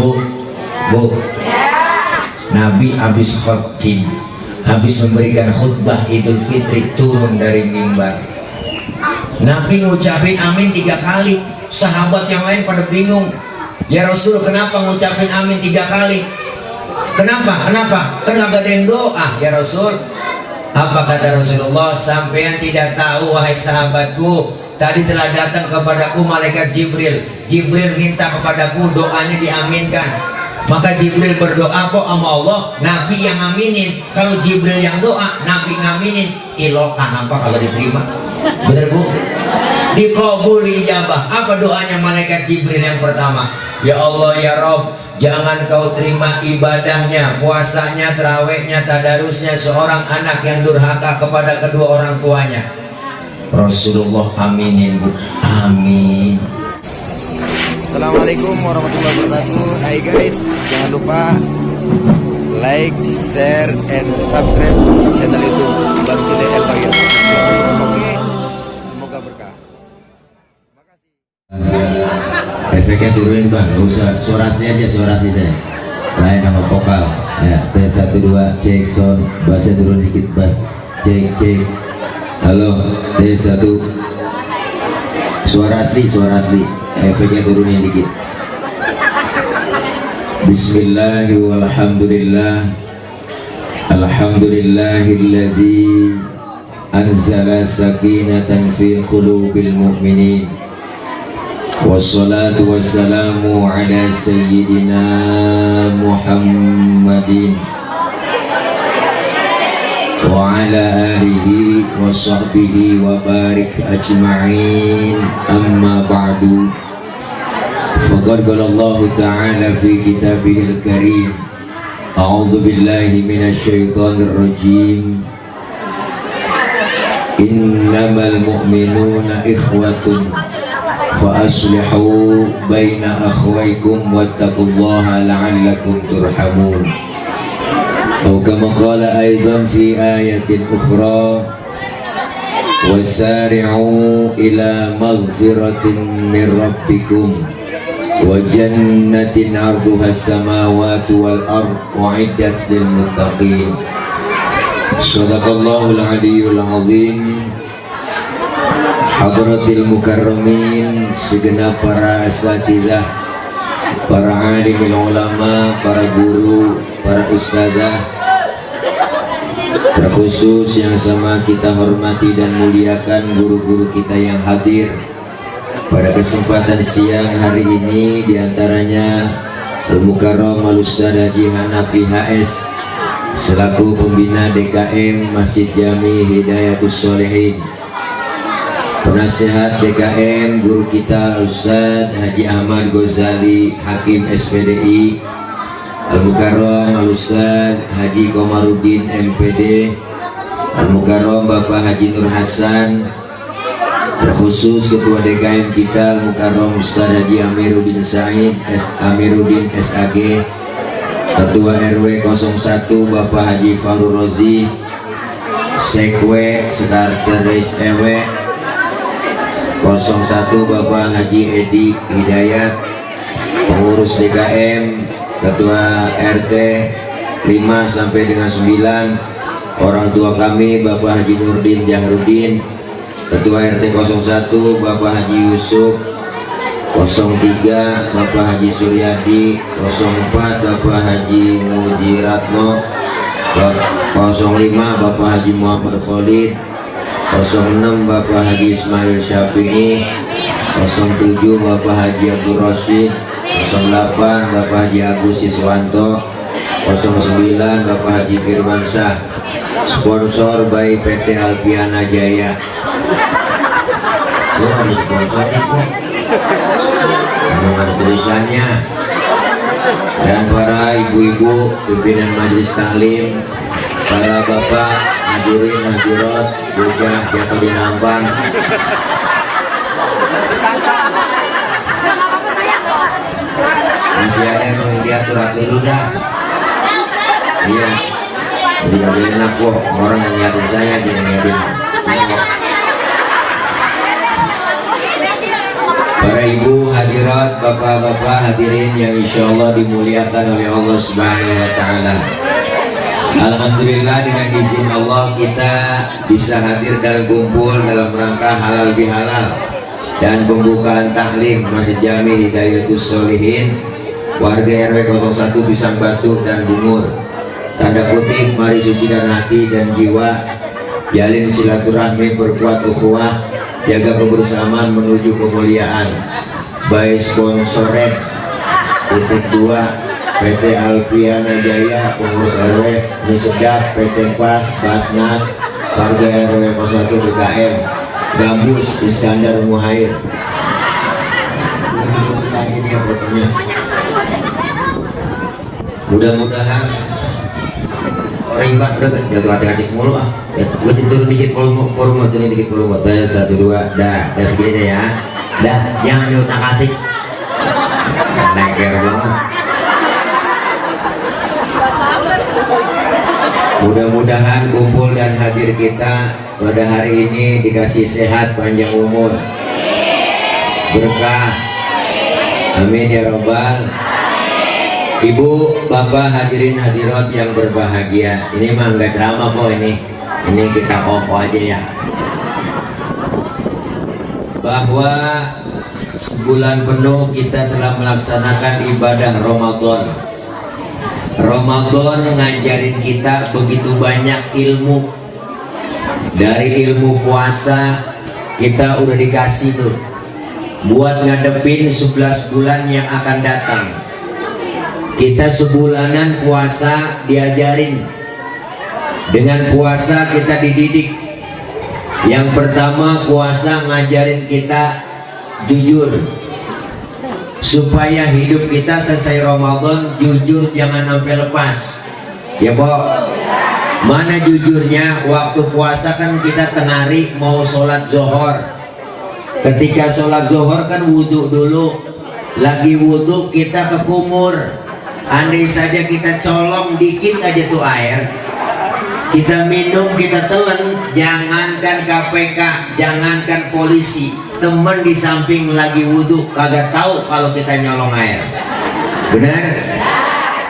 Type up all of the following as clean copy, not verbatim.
Bu, Nabi habis khotib, habis memberikan khutbah Idul Fitri, turun dari mimbar. Nabi ngucapin amin 3 kali. Sahabat yang lain pada bingung, ya Rasul, kenapa ngucapin amin 3 kali? Kenapa? Kan gak ada yang doa ya Rasul. Apa kata Rasulullah? Sampean tidak tahu wahai sahabatku, tadi telah datang kepadaku malaikat Jibril. Jibril minta kepadaku doanya diaminkan. Maka Jibril berdoa kok sama Allah, Nabi yang ngaminin. Kalau Jibril yang doa, Nabi ngaminin. Ilokan apa kalau diterima? Bener bu? Dikabul, ijabah. Apa doanya malaikat Jibril yang pertama? Ya Allah ya Rob, jangan kau terima ibadahnya, puasanya, terawihnya, tadarusnya seorang anak yang durhaka kepada kedua orang tuanya. Rasulullah aminin bu, amin. Assalamualaikum warahmatullahi wabarakatuh. Hai guys, jangan lupa like, share, and subscribe channel YouTube Bang Jude El Bagir. Oke, semoga berkah. Efeknya turunin bang, gak usah suara asli aja, suara asli saya. Lain sama vokal. Ya, tes 1 2 cek sound, bassnya turun dikit, bass. Cek. Halo, tes 1. Suara asli. Efeknya turunin dikit. Bismillahirrahmanirrahim. Walhamdulillah. Alhamdulillahilladzi anzala sakinatan fi qulubil mu'minin. Wassalatu wassalamu ala sayyidina Muhammadin wa ala alihi wa sahbihi wa barik ajma'in. Amma ba'du. Faqad qala Allah ta'ala fi kitabihil karim, a'udzu billahi minasy syaithanir rajim. Innamal mu'minuna ikhwatun fa aslihu baina akhwaykum wattaqullaha la'allakum turhamun. Atau kama qala aidan fi ayatin ukhra, wasari'u ila maghfiratin min rabbikum wa jannatin 'arduha as-samawati wal ard u'iddat lil muttaqin. Shadaqallahul 'aliyyul 'azim. Hadratil mukarramin, segenap para asatidzah, para alimul ulama, para guru, para ustadzah, terkhusus yang sama kita hormati dan muliakan guru-guru kita yang hadir pada kesempatan siang hari ini, diantaranya Al-Mukarram Al-Ustadz Haji Hanafi HS selaku pembina DKM Masjid Jami Hidayatus Sholihin, penasehat DKM guru kita Ustadz Haji Ahmad Ghazali Hakim SPDI, Al-Mukarram Al-Ustadz Haji Komarudin MPD, Al-Mukarram Bapak Haji Nur Hasan, terkhusus ketua DKM kita Al-Mukarram Ustadz Haji Amiruddin Said Amiruddin SAG, ketua RW 01 Bapak Haji Fahru Rozi, Sekwe Sekretaris EW 01 Bapak Haji Edi Hidayat, pengurus DKM, ketua RT 5 sampai dengan 9, orang tua kami Bapak Haji Nurdin Jahrudin, ketua RT 01 Bapak Haji Yusuf, 03 Bapak Haji Suryadi, 04 Bapak Haji Mujiratno, 05 Bapak Haji Muhammad Khalid, 06 Bapak Haji Ismail Syafi'i, 07 Bapak Haji Abdul Rashid, 08 Bapak Haji Agus Siswanto, 09 Bapak Haji Firmansyah. Sponsor by PT Alpiana Jaya. Ada sponsornya kok, memang ada tulisannya. Dan para ibu-ibu pimpinan majelis taklim, para bapak hadirin hadirat, bocah jatuh di nampan, masih ada yang mau diatur-atur udah. Iya, udah enak kok, orang yang ngeliatin saya jangan ngeliatin. Para ibu hadirat hadirat, bapak-bapak hadirin yang insya Allah dimuliakan oleh Allah Subhanahu wa Ta'ala. Alhamdulillah dengan izin Allah kita bisa hadir dan kumpul dalam rangka halal bihalal dan pembukaan taklim Masjid Jami Hidayatus Sholihin warga RW 01 Pisang Batu dan Bungur. Tanda kutip, mari sucikan hati dan jiwa, jalin silaturahmi, perkuat ukhuwah, jaga kebersamaan menuju kemuliaan. By sponsored titik 2 PT Alpiana Jaya, pengurus RW Misedap, PT PAS, Basnas, warga RW 01 DKM, Gambus Iskandar Muhair. Ini ya fotonya. Mudah-mudahan rimba udah jatuh hati-hati mulu ah. Gue turun dikit volume, turun dikit volume. 1, 2, dah segini deh ya. Dah, jangan diutak-atik. Neger banget. Mudah-mudahan kumpul dan hadir kita pada hari ini dikasih sehat, panjang umur, berkah. Amin ya robbal. Ibu, bapak, hadirin hadirat yang berbahagia. Ini mah nggak ceramah kok ini kita kokoh aja ya. Bahwa sebulan penuh kita telah melaksanakan ibadah Ramadan. Ramadan ngajarin kita begitu banyak ilmu. Dari ilmu puasa kita udah dikasih tuh buat ngadepin 11 bulan yang akan datang. Kita sebulanan puasa diajarin. Dengan puasa kita dididik. Yang pertama, puasa ngajarin kita jujur, supaya hidup kita selesai Ramadan jujur, jangan sampai lepas. Ya Bo, mana jujurnya? Waktu puasa kan kita tengari mau sholat zuhur. Ketika sholat zuhur kan wudhu dulu. Lagi wudhu kita ke kumur. Andai saja kita colong dikit aja tuh air, kita minum, kita telan, jangankan KPK, jangankan polisi, temen di samping lagi wudhu kagak tahu kalau kita nyolong air. Benar?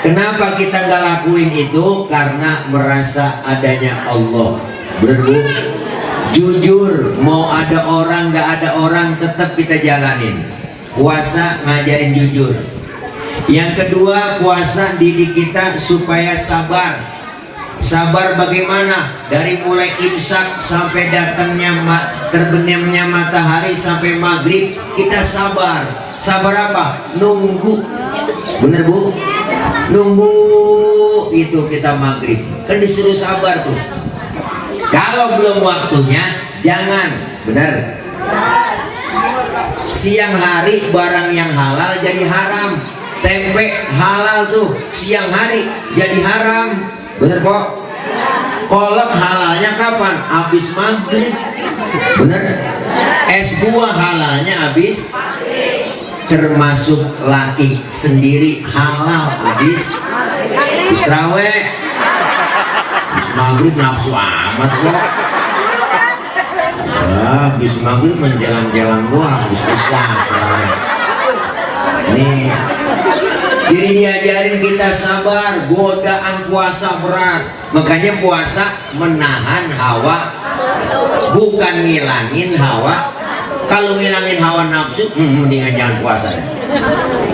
Kenapa kita nggak lakuin itu? Karena merasa adanya Allah. Benar Bu? Jujur, mau ada orang nggak ada orang tetap kita jalanin. Puasa ngajarin jujur. Yang kedua, puasa didik kita supaya sabar. Sabar bagaimana? Dari mulai imsak sampai datangnya terbenamnya matahari sampai maghrib kita sabar. Sabar apa? Nunggu. Bener Bu? Nunggu itu kita maghrib. Kan disuruh sabar tuh. Kalau belum waktunya jangan. Bener? Siang hari barang yang halal jadi haram. Tempe halal tuh siang hari jadi haram. Bener kok? Kolak halalnya kapan? Habis maghrib. Bener? Es buah halalnya habis. Termasuk laki sendiri halal habis terawih. Habis maghrib nafsu amat kok. Habis maghrib menjalan-jalan doang, habis isya. Nih, jadi diajarin kita sabar. Godaan puasa berat. Makanya puasa menahan hawa, bukan ngilangin hawa. Kalau ngilangin hawa nafsu, mendingan jangan puasa.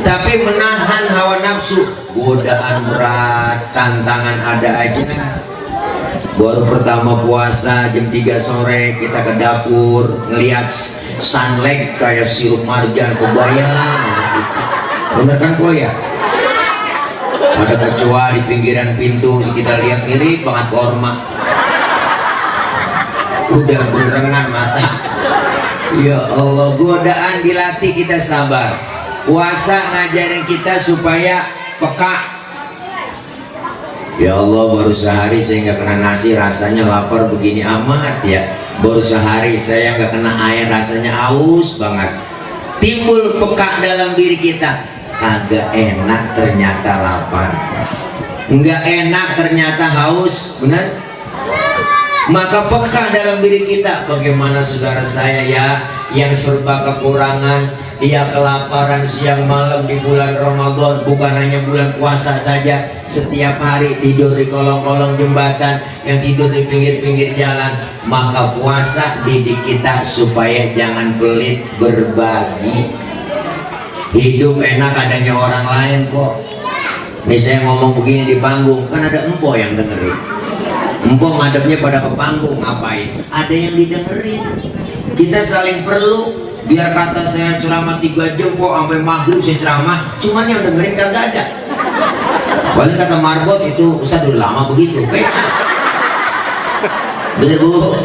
Tapi menahan hawa nafsu, godaan berat, tantangan ada aja. Baru pertama puasa jam 3 sore kita ke dapur ngelihat sunlight kayak sirup marjan, kebayang. Bener kan kok ya? Ada kecoa di pinggiran pintu, kita lihat mirip banget korma. Udah berengan mata. Ya Allah, godaan dilatih kita sabar. Puasa ngajarin kita supaya peka. Ya Allah, baru sehari saya nggak kena nasi, rasanya lapar begini amat ya. Baru sehari saya nggak kena air, rasanya haus banget. Timbul peka dalam diri kita. Kagak enak ternyata lapar, nggak enak ternyata haus. Benar? Maka peka dalam diri kita. Bagaimana saudara saya ya yang serba kekurangan, dia kelaparan siang malam di bulan Ramadan, bukan hanya bulan puasa saja, setiap hari tidur di kolong-kolong jembatan, yang tidur di pinggir-pinggir jalan. Maka puasa didik kita supaya jangan pelit berbagi. Hidup enak adanya orang lain kok. Nih saya ngomong begini di panggung, kan ada empo yang dengerin. Empo ngadepnya pada ke panggung, ngapain? Ada yang didengerin. Kita saling perlu. Biar kata saya ceramah 3 jam kok sampai maghrib saya ceramah, cuman yang dengerin kagak ada. Paling kata Marbot itu Ustaz udah lama begitu. Bener Bu?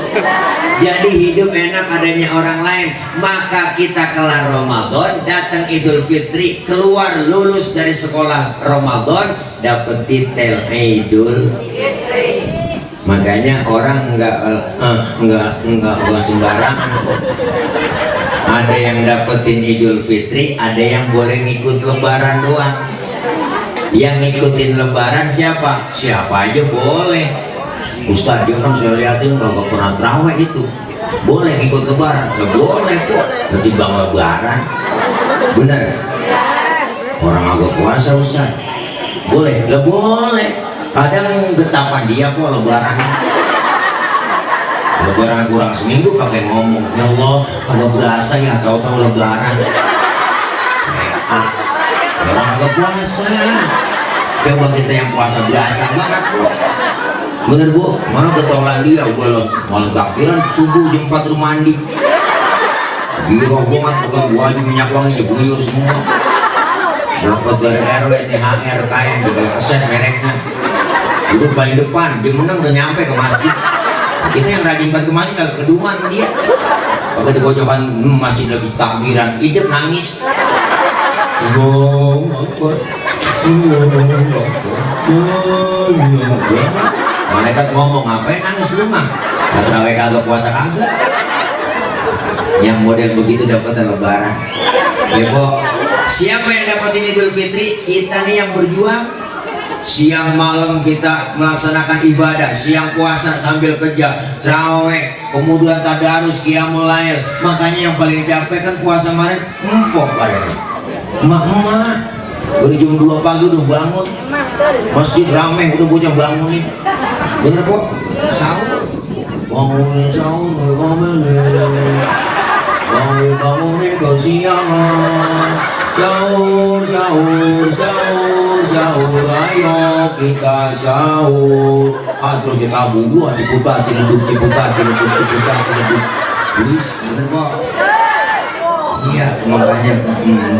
Jadi hidup enak adanya orang lain. Maka kita kelar Ramadan, datang Idul Fitri, keluar lulus dari sekolah Ramadan, dapat titel Idul Fitri. Makanya orang enggak sembarangan. Ada yang dapetin Idul Fitri, ada yang boleh ngikut lebaran doang. Yang ngikutin lebaran siapa? Siapa aja boleh. Ustaz, dia kan saya liatin kalau pernah terawih itu. Boleh ikut lebaran? Nggak boleh kok. Ketimbang lebaran. Bener? Orang agak puasa Ustaz. Boleh? Nggak boleh. Kadang getapan dia kok lebaran. Lebaran kurang seminggu pakai ngomong, ya Allah, kagak berasa ya, tahu-tahu lebaran. Orang agak puasa. Coba kita yang puasa berasa banget kok. Bener Bu, mana betolan dia gua malam takbiran subuh jam 4 rumah mandi. Gila banget bukan gua aja minyak wangi jebuyur semua. Dapat dari RW, THR, kain, juga keset mereknya. Duduk paling depan, dia menang udah nyampe ke masjid. Kita yang rajin bantu masjid agak keduman sama dia. Pakai di pojokan masjid lagi takbiran, hidup nangis. Malaikat ngomong, ngapain nangis lu mah? Gak terawih kagak puasa kagak. Yang model begitu dapat lebaran. Ya kok, siapa yang dapatin Idul Fitri? Kita nih yang berjuang. Siang malam kita melaksanakan ibadah, siang puasa sambil kerja, terawih, kemudian tadarus, qiyamul lail. Makanya yang paling capek kan puasa kemarin empok padanya. Emak-emak dari jam 2 pagi udah bangun, masjid rame udah bocah bangunin. Bener kok, sahur, bangunin sahur, bangunin kesiangan, sahur, kita sahur. Terus kita bumbu, ciputat, leduk. Bis, bener kok. Iya, makanya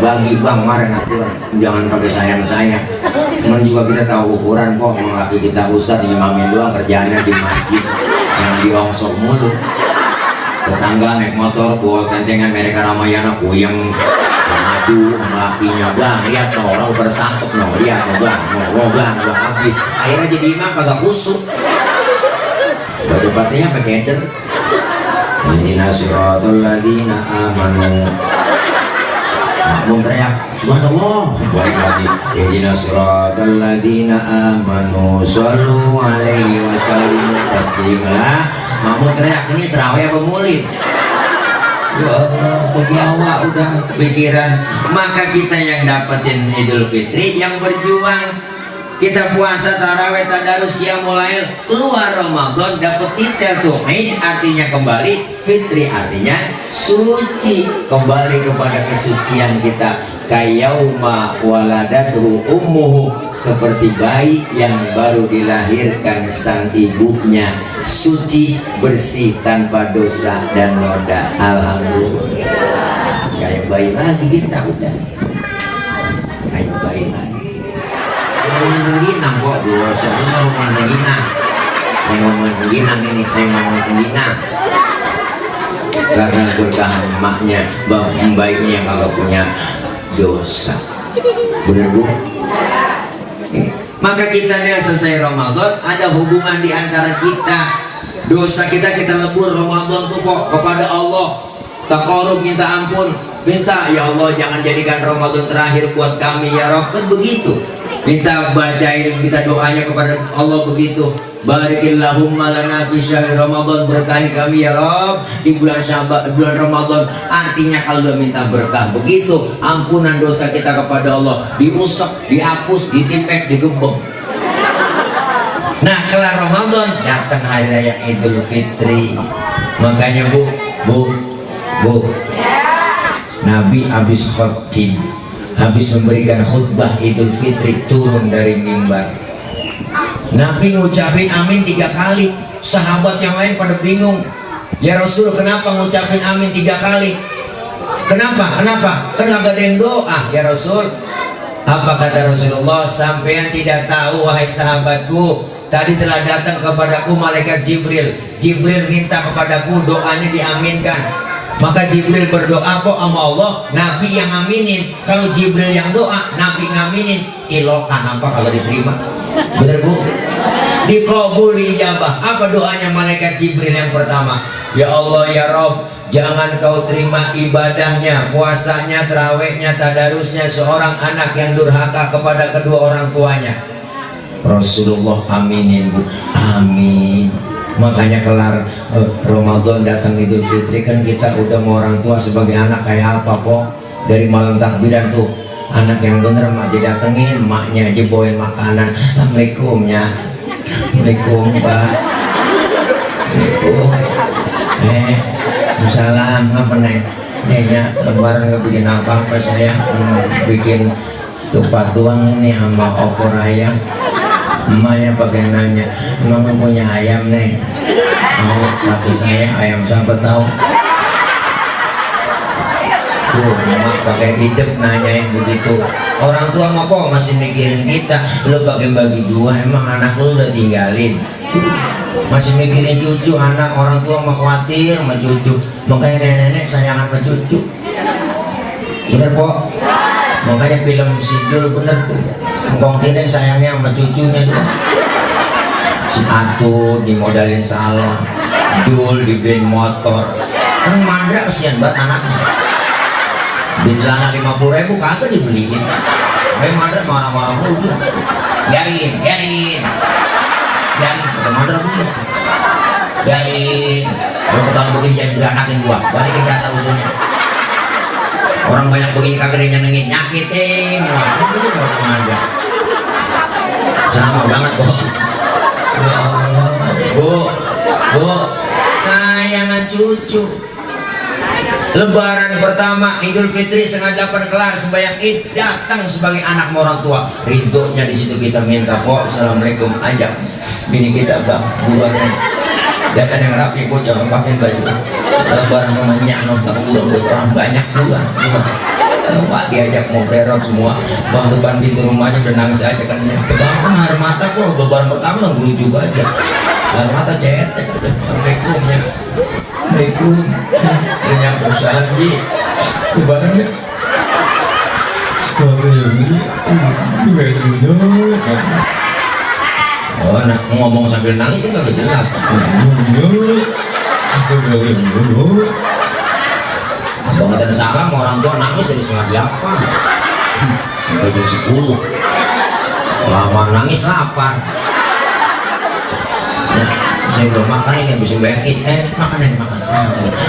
bagi bang kemarin aturan jangan pakai sayang. Cuman juga kita tahu ukuran kok, laki kita ustad imamin doang kerjaannya di masjid, jangan diongsok mulu. Tetangga naik motor bawa tentengan mereka Ramayana puyeng, madu lakinya bang, lihat no orang bersangkut no, lihat no bang habis. Akhirnya jadi imam kagak kusuk. Baca Fatihah pakai eder. Ihdina siratal ladzina amanu. Makmum teriak subhanallah, balik lagi. Ihdina siratal ladzina amanu shallu alaihi wasallimu taslima. Makmum teriak, ini terawih apa maulid? Ya kebawa udah pikiran. Maka kita yang dapetin Idul Fitri, yang berjuang. Kita puasa, tarawih, tadarus, qiyamul lail, keluar Ramadan dapat titel tuh. Ini artinya kembali, Fitri artinya suci, kembali kepada kesucian kita. Kayauma waladatuhu ummuhu, seperti bayi yang baru dilahirkan sang ibunya, suci, bersih, tanpa dosa dan noda. Alhamdulillah. Kayak bayi lagi kita udah. Kayak bayi lagi. Mengginang kok dosa, ngomong mengginang, mengginang karena bertahan emaknya, baiknya yang agak punya dosa. Bener Bu? Maka kita nih selesai Ramadan, ada hubungan di antara kita. Dosa kita lebur Ramadan tuh kok kepada Allah. Taqarrub, minta ampun, minta ya Allah jangan jadikan Ramadan terakhir buat kami ya Rabb, kan begitu. Minta bacain, minta doanya kepada Allah begitu. Barikillahumma lana fi syahri Ramadan, berkahi kami ya Rob di bulan Sya'ban, bulan Ramadan. Artinya kalau minta berkah begitu, ampunan dosa kita kepada Allah diusap, dihapus, ditipek, digembok. Nah, kelar Ramadan datang hari raya Idul Fitri. Makanya bu, Nabi habis khotib, habis memberikan khutbah Idul Fitri, turun dari mimbar. Nabi ngucapin amin 3 kali. Sahabat yang lain pada bingung, ya Rasul kenapa ngucapin amin 3 kali? Kenapa? Kan gak ada yang doa ya Rasul. Apa kata Rasulullah? Sampean tidak tahu wahai sahabatku, tadi telah datang kepadaku malaikat Jibril. Jibril minta kepadaku doanya diaminkan. Maka Jibril berdoa kok sama Allah, Nabi yang ngaminin. Kalau Jibril yang doa, Nabi ngaminin. Ilokan apa kalau diterima? Bener bu? Dikabul, ijabah. Apa doanya malaikat Jibril yang pertama? Ya Allah ya Rob, jangan kau terima ibadahnya, puasanya, terawihnya, tadarusnya seorang anak yang durhaka kepada kedua orang tuanya. Rasulullah aminin bu, amin. Makanya kelar Ramadan datang Idul Fitri, kan kita udah mau orang tua sebagai anak kayak apa po? Dari malam takbiran tuh, anak yang bener mak didatengin, maknya aja bawain makanan. Assalamualaikum ya, Assalamualaikum Pak, Assalamualaikum. Salam apa neng? Nenya lebaran nggak bikin apa-apa saya, bikin tupat tuang ini sama opor ayam. Emaknya pakai nanya, emang punya ayam neng? Mau pakai saya ayam siapa tahu? Tuh emak pakai hidup nanyain begitu. Orang tua mah kok masih mikirin kita. Lu pakai bagi 2, emang anak lu udah tinggalin? Masih mikirin cucu, anak orang tua mah khawatir sama cucu. Makanya nenek-nenek sayang sama cucu. Bener kok? Makanya film Sidul bener tuh. Engkong tidak sayangnya sama cucunya tuh. Si Atun dimodalin salon, Dul dibeliin motor. Kan Mandra kesian banget anaknya. Di celana 50.000 kagak dibeliin. Mandra marah-marah mulu. Biarin. Kata Mandra begitu. Biarin. Kalau ketahuan begini jangan beranakin gua. Balikin dasar usulnya. Orang banyak begini kagak ada yang nyenengin, nyakitin. Wah, itu kalau Mandra. Sama banget kok. Ya Allah. Bu, sayangan cucu. Lebaran pertama Idul Fitri setengah 8 kelar sembahyang Id, datang sebagai anak orang tua. Ridhonya di situ kita minta kok, Assalamualaikum, ajak bini kita bang, buruan. Jangan yang rapi bocah pakai baju. Lebaran namanya nonton buruan orang banyak buruan. Pak diajak mau teror semua, bang depan pintu rumahnya udah nangis aja kan ya. Bang kan air mata kok lebaran pertama nggak gerujuk aja, air mata cetek. Assalamualaikum ya, Assalamualaikum. Banyak usaha lagi, lebaran ya. Sekarang ini oh nak ngomong sambil nangis kan nggak jelas. Bangetan salam orang tua nangis dari setengah 8 sampai jam 10. Lama nangis lapar. Nah, saya belum makan ini bisa bayangin. Makan.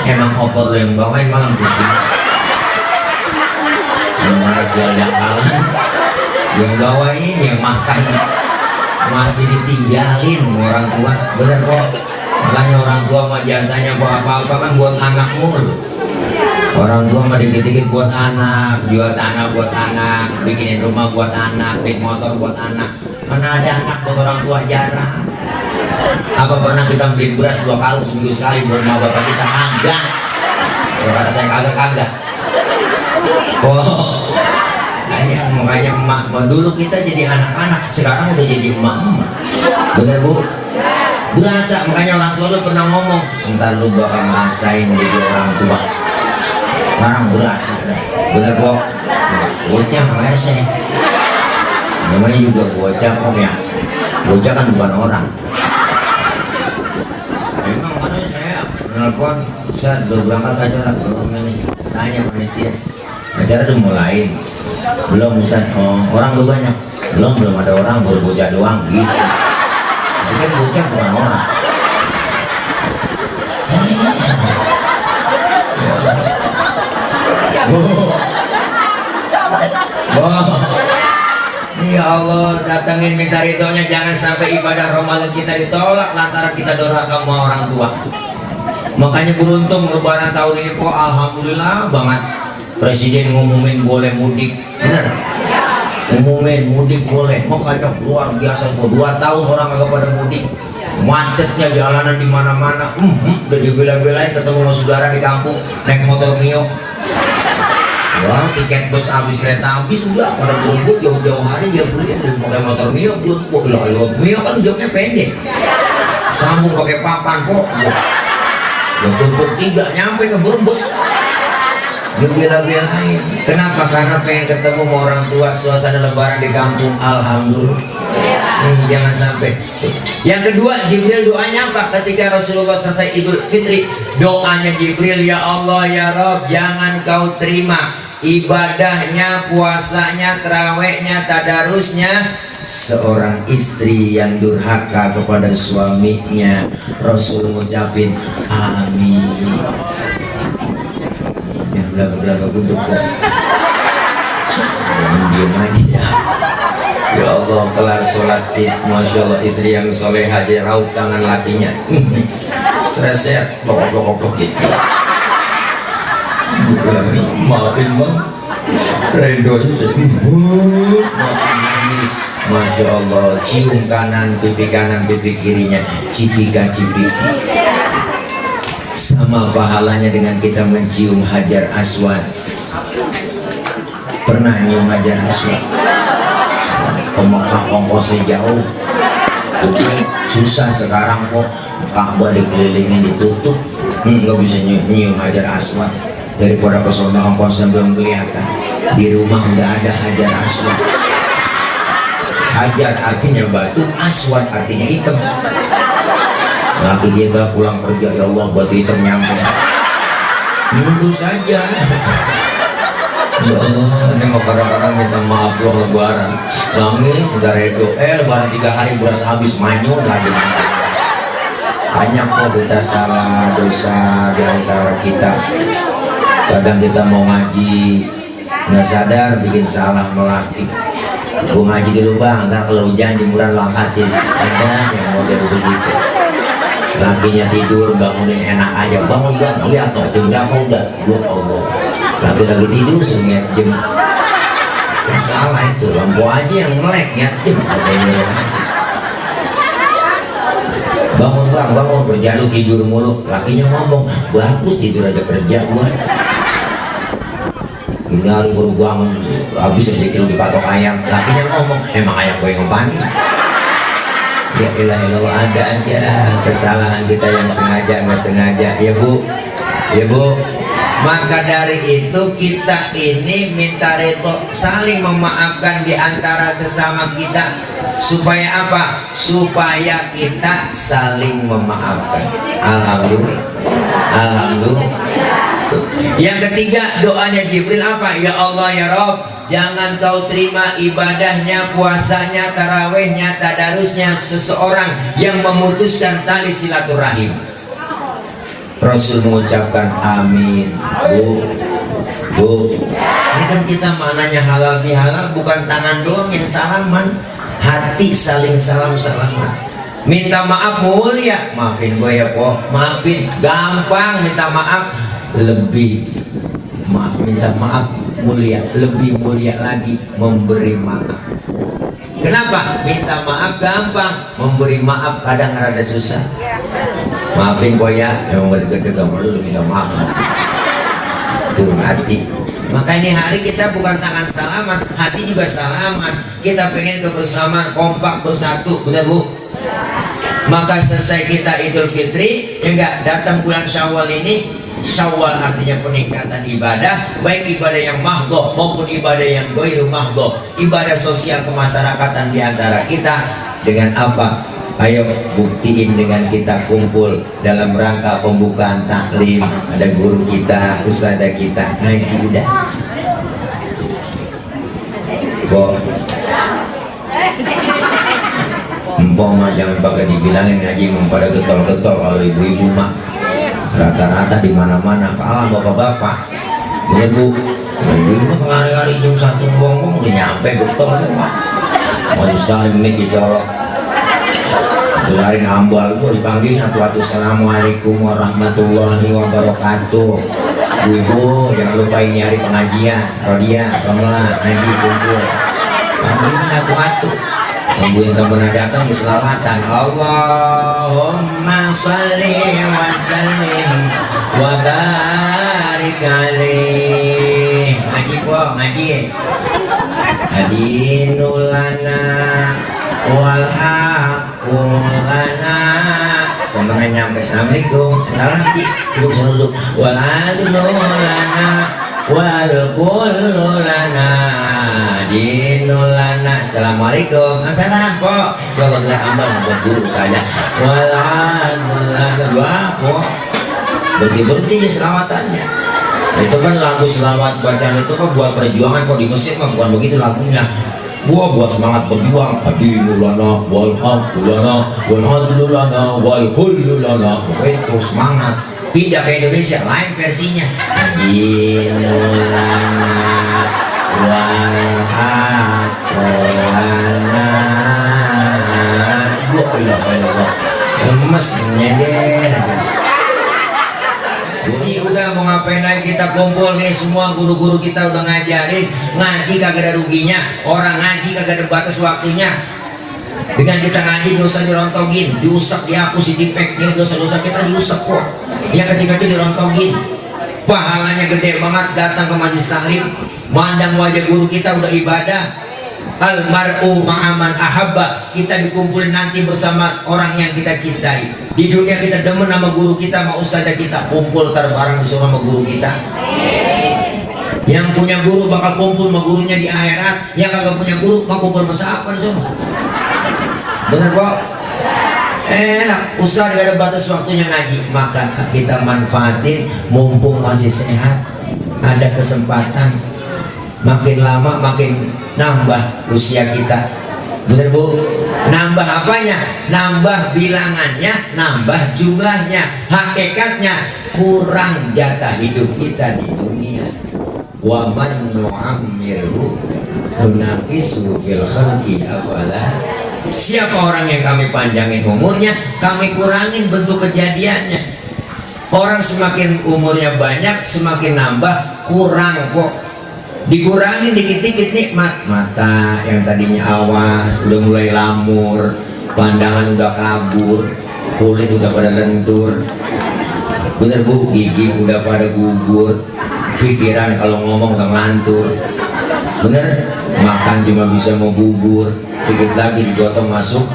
Emang opor lo yang bawain malam putih. Menarik sial kalah. Yang bawain yang makan masih ditinggalin orang tua. Bener kok. Makanya orang tua mah jasanya buat apa-apa kan buat anak mulu. Orang tua mah dikit-dikit buat anak, jual tanah buat anak, bikinin rumah buat anak, beli motor buat anak. Mana ada anak buat orang tua, jarang. Apa pernah kita beli beras 2 karung seminggu sekali buat rumah bapak kita? Kagak. Kalau kata saya kagak. Oh, sayang, makanya emak. Dulu kita jadi anak-anak, sekarang udah jadi emak. Bener bu? Berasa, makanya orang tua lu pernah ngomong, entar lu bakal ngerasain jadi orang tua. Sekarang berasa dah. Bener kok. Bocah ngeleseh. Namanya juga bocah kok ya. Bocah kan bukan orang. Memang mana saya nelpon saat udah berangkat acara belum ini. Tanya panitia. Acara udah mulai. Belum Ustaz. Oh, orang tuh banyak. Belum ada orang, baru bocah doang gitu. Ini kan bocah bukan orang. Ya Allah, datangin minta ridhonya, jangan sampai ibadah Ramadan kita ditolak lantaran kita durhaka sama orang tua. Makanya beruntung lebaran tahun ini kok alhamdulillah banget. Presiden ngumumin boleh mudik, bener? Ngumumin mudik boleh, makanya luar biasa kok. 2 tahun orang agak pada mudik, macetnya jalanan di mana-mana. Udah dibela-belain ketemu sama saudara di kampung naik motor Mio. Wah, tiket bus habis, kereta habis, udah pada berebut jauh-jauh hari dia beli pakai motor Mio. Mio kan joknya pendek, sambung pakai papan kok. Tumpuk 3 nyampe ke Brebes. Dia bela-belain. Kenapa? Karena pengen ketemu sama orang tua, suasana lebaran di kampung. Alhamdulillah. Nih, jangan sampai. Yang kedua, Jibril doanya apa? Ketika Rasulullah selesai Idul Fitri, doanya Jibril, ya Allah ya Rob, jangan kau terima ibadahnya, puasanya, terawihnya, tadarusnya seorang istri yang durhaka kepada suaminya. Rasul ngucapin amin. Yang belaga-belaga duduk kok. Jangan diem aja ya. Ya Allah, kelar sholat id, Masya Allah, istri yang soleh aja raut tangan lakinya. Stresnya pokok-pokok gitu. Maafin bang, redonya jadi maafin nangis. Masya Allah, cium kanan pipi kirinya, cipika-cipiki. Sama pahalanya dengan kita mencium Hajar Aswad. Pernah nyium Hajar Aswad? Ke Mekah ongkosnya jauh, susah. Sekarang kok Ka'bah dikelilingin ditutup, nggak bisa nyium Hajar Aswad. Daripada ke sana ongkosnya belum kelihatan, di rumah udah ada Hajar Aswad. Hajar artinya batu, Aswad artinya hitam. Laki kita pulang kerja, ya Allah batu hitam nyampe, nunggu saja. Ya Allah, ini mau kadang-kadang minta maaf loh lebaran. Nangis, udah redo. Lebaran 3 hari beras habis, manyun lagi. Banyak kok kita salah dosa di antara kita. Kadang kita mau ngaji, nggak sadar bikin salah melaki. Gue ngaji dulu bang, ntar kalau hujan jemuran lo angkatin. Ada yang model begitu. Lakinya tidur, bangunin enak aja. Bangun bang, lihat toh jam berapa udah. Gue Allah. Lagi tidur sengit jam. Salah itu, lampu aja yang melek ya jam. Bangun bang, bangun, kerja lu tidur mulu. Lakinya ngomong, bagus tidur aja kerja gua. Ini hari baru bangun, habis rezeki lu dipatok ayam. Lakinya ngomong, emang ayam gue yang ngempani. Ya ilah ada aja kesalahan kita yang sengaja nggak sengaja. Ya bu, ya bu. Maka dari itu kita ini minta redo, saling memaafkan di antara sesama kita. Supaya apa? Supaya kita saling memaafkan. Alhamdulillah. Alhamdulillah. Yang ketiga doanya Jibril apa? Ya Allah ya Rob, jangan kau terima ibadahnya, puasanya, tarawehnya, tadarusnya seseorang yang memutuskan tali silaturahim. Rasul mengucapkan amin. Bu, ini kan kita mananya halal bihalal, bukan tangan doang yang salaman, hati saling salam-salaman. Minta maaf mulia, maafin gue ya po, maafin, gampang. Minta maaf lebih, minta maaf mulia, lebih mulia lagi memberi maaf. Kenapa? Minta maaf gampang, memberi maaf kadang rada susah. Maafin kok ya, emang gede-gede gak perlu minta maaf. Turun hati. Maka ini hari kita bukan tangan salaman, hati juga salaman. Kita pengen kebersamaan, kompak, bersatu, benar bu? Maka selesai kita Idul Fitri, ya enggak, datang bulan Syawal ini. Syawal artinya peningkatan ibadah, baik ibadah yang mahdoh maupun ibadah yang ghairu mahdoh, ibadah sosial kemasyarakatan di antara kita. Dengan apa? Ayo buktiin dengan kita kumpul dalam rangka pembukaan taklim. Ada guru kita, ustadzah kita ngaji udah. Bo, mah jangan pakai dibilangin ngaji pada getol-getol. Kalau ibu-ibu mah rata-rata di mana-mana kalah bapak-bapak. Bener bu, ibu-ibu tengah-hari jam 1 bongbong udah nyampe getol ya pak. Mau sekali mic dicolok. Gelarin hambal gue dipanggilnya tuh. Assalamualaikum warahmatullahi wabarakatuh. Ibu jangan lupa ini hari pengajian. Rodia, Romla, ngaji kumpul. Panggilnya tuh. Nungguin temen datang di selawatan. Allahumma sholli wa sallim wa barik alaih. Ngaji kok, ngaji. Adinulana wal haqqulana. Temennya nyampe assalamualaikum. Entar lagi duduk duduk. Wal adnulana wal kullulana dinulana. Assalamualaikum. Assalam kok. Jawablah amal buat guru saya. Wal adnulana kok. Berhenti ya selawatannya. Itu kan lagu selawat bacaan itu kan buat perjuangan. Kok di Mesir mah bukan begitu lagunya. Buat semangat berjuang. Adinulana wal haqqulana wal adnulana wal kullulana. Pokoknya itu semangat. Pindah ke Indonesia lain versinya. Adinulana wal haqqulana. Lemes nyender aja. Uji udah mau ngapain lagi, kita kumpul nih semua guru-guru kita udah ngajarin ngaji kagak ada ruginya, orang ngaji kagak ada batas waktunya. Dengan kita ngaji dosa dirontogin, diusap, dihapus, ditipeknya dosa-dosa kita diusap kok. Yang kecil-kecil dirontogin, pahalanya gede banget. Datang ke majelis taklim, mandang wajah guru kita udah ibadah. Almar'u ma'aman ahabba, kita dikumpulin nanti bersama orang yang kita cintai. Di dunia kita demen sama guru kita, sama ustadzah kita, kumpul terbareng bersama sama guru kita. Yang punya guru bakal kumpul sama gurunya di akhirat. Yang kagak punya guru mau kumpul bersama apa semua. Bener kok? Enak, ustadz gak ada batas waktunya ngaji, maka kita manfaatin mumpung masih sehat, ada kesempatan. Makin lama makin nambah usia kita. Bener bu? Nambah apanya? Nambah bilangannya, nambah jumlahnya. Hakikatnya kurang jatah hidup kita di dunia. Wa man nu'ammirhu nunafisu fil khalqi afala. Siapa orang yang kami panjangin umurnya, kami kurangin bentuk kejadiannya. Orang semakin umurnya banyak, semakin nambah, kurang kok. Dikurangin dikit-dikit nikmat. Mata yang tadinya awas udah mulai lamur, pandangan udah kabur, kulit udah pada lentur. Bener bu, gigi udah pada gugur, pikiran kalau ngomong udah ngantur. Bener, makan cuma bisa mau bubur, dikit lagi digotong masuk.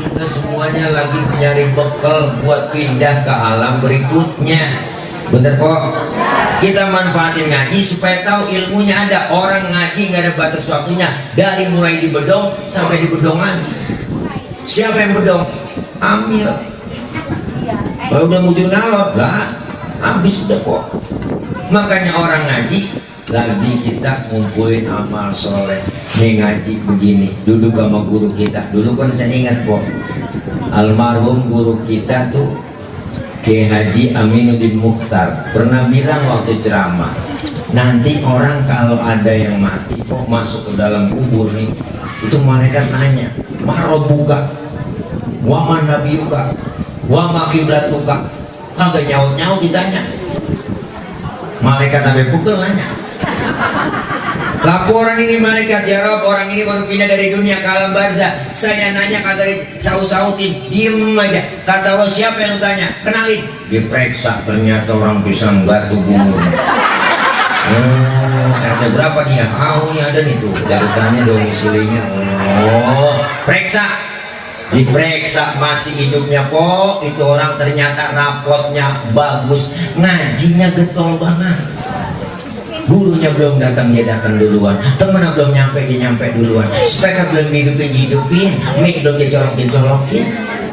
Kita semuanya lagi nyari bekal buat pindah ke alam berikutnya. Bener kok? Kita manfaatin ngaji supaya tahu ilmunya ada. Orang ngaji nggak ada batas waktunya, dari mulai di bedong sampai di bedongan. Siapa yang bedong? Amil. Kalau udah mujur ngalor lah, habis udah kok. Makanya orang ngaji lagi kita ngumpulin amal soleh. Nih ngaji begini, duduk sama guru kita. Dulu kan saya ingat kok, almarhum guru kita tuh Kiai Haji Aminuddin Mukhtar pernah bilang waktu ceramah, nanti orang kalau ada yang mati kok masuk ke dalam kubur nih, itu malaikat nanya, marobuka, waman nabiyuka, wama kiblatuka. Kagak nyaut-nyaut ditanya. Malaikat sampai pukul nanya. Laporan ini malaikat, ya Rob, orang ini baru pindah dari dunia ke alam barzah. Saya nanya kagak disaut-sautin, diem aja. Kata lo siapa yang lu tanya? Kenalin. Diperiksa, ternyata orang bisa nggak tubuhmu. RT berapa dia? Ini ada nih tuh, jarutannya domisilinya. Periksa. Diperiksa masih hidupnya kok. Itu orang ternyata rapotnya bagus, ngajinya getol banget. Gurunya belum datang, dia datang duluan. Temennya belum nyampe, dia nyampe duluan. Speaker belum hidupin, mic belum dia colokin.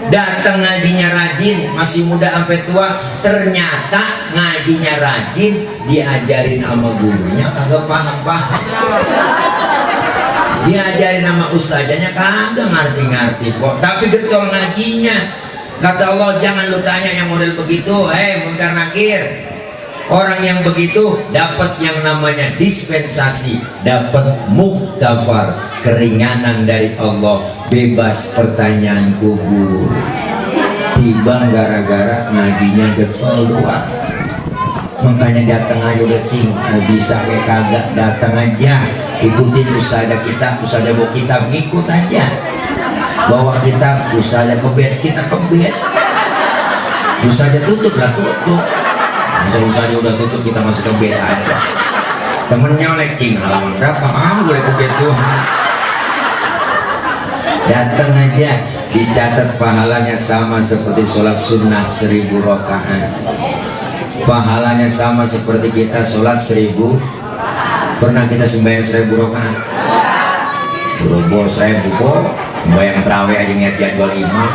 Datang ngajinya rajin, masih muda sampai tua. Ternyata ngajinya rajin, diajarin sama gurunya kagak paham-paham. Diajarin nama ustazanya kagak ngerti-ngerti kok, tapi getol ngajinya. Kata Allah, jangan lu tanya yang model begitu, munkar nakir. Orang yang begitu dapat yang namanya dispensasi, dapat muktafar, keringanan dari Allah, bebas pertanyaan kubur. Tiba gara-gara ngajinya getol doang. Makanya datang aja udah cing, mau bisa kayak kagak datang aja, ikutin ustazah kita, ustazah bawa kitab, ngikut aja, bawa kitab, ustazah kebet, kita kebet, ustazah tutup lah tutup, masa ustazah udah tutup kita masih kebet aja. Temennya oleh cing halaman berapa, boleh kebet tuh, datang aja, dicatat pahalanya sama seperti sholat sunnah 1000 rakaat. Pahalanya sama seperti kita sholat 1000. Pernah kita sembahyang 1000 rakaat? Berubah 1000 kok. Sembahyang terawih aja niat jadwal imam.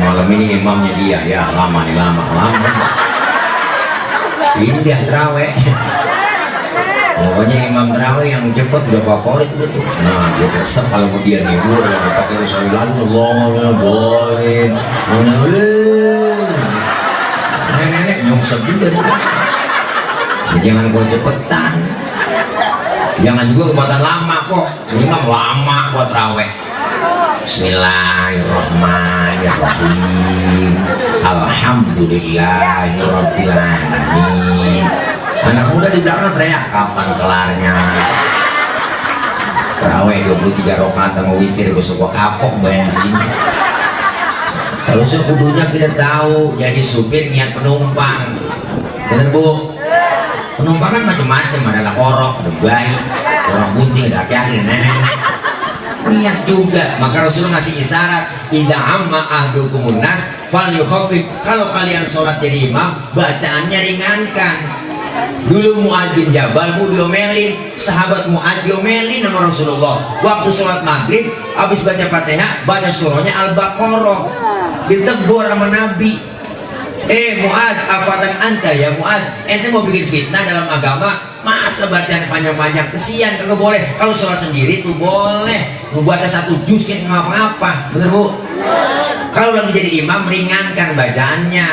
Malam ini imamnya dia, ya lama nih, lama. Indah terawih. Pokoknya imam terawih yang cepet udah favorit itu. Nah, gue kesep kalau dia nih, gue udah pakai usaha lalu, boleh. Nenek nyungsep juga nih. Ya, jangan kau cepetan, jangan juga kebatan lama kok. Imam lama buat raweh. Bismillahirrahmanirrahim, alhamdulillahirabbil alamin. Anak muda di belakang teriak, kapan kelarnya? Raweh 23 rakaat sama witir, gue suka kapok bayang sini. Kalau sekudunya kita tahu, jadi supir niat penumpang, bener bu? Penumpang kan macam-macam, ada lakorok, ada bayi, orang bunting, ada aki-aki, nenek. Niat juga, maka Rasulullah ngasih isyarat, idza amma ahdukumun nas falyukhafif. Kalau kalian sholat jadi imam, bacaannya ringankan. Dulu Mu'adz bin Jabal diomelin, sahabat Mu'adz diomelin sama Rasulullah. Waktu sholat maghrib, habis baca Fatihah, baca surahnya Al-Baqarah. Ditegur sama Nabi, Mu'adz, afatan anta ya Mu'adz, ente mau bikin fitnah dalam agama, masa bacaan panjang-panjang, kesian, kagak boleh. Kalau sholat sendiri tuh boleh, mau baca 1 juz ya nggak apa-apa, bener bu? Kalau lagi jadi imam, ringankan bacaannya,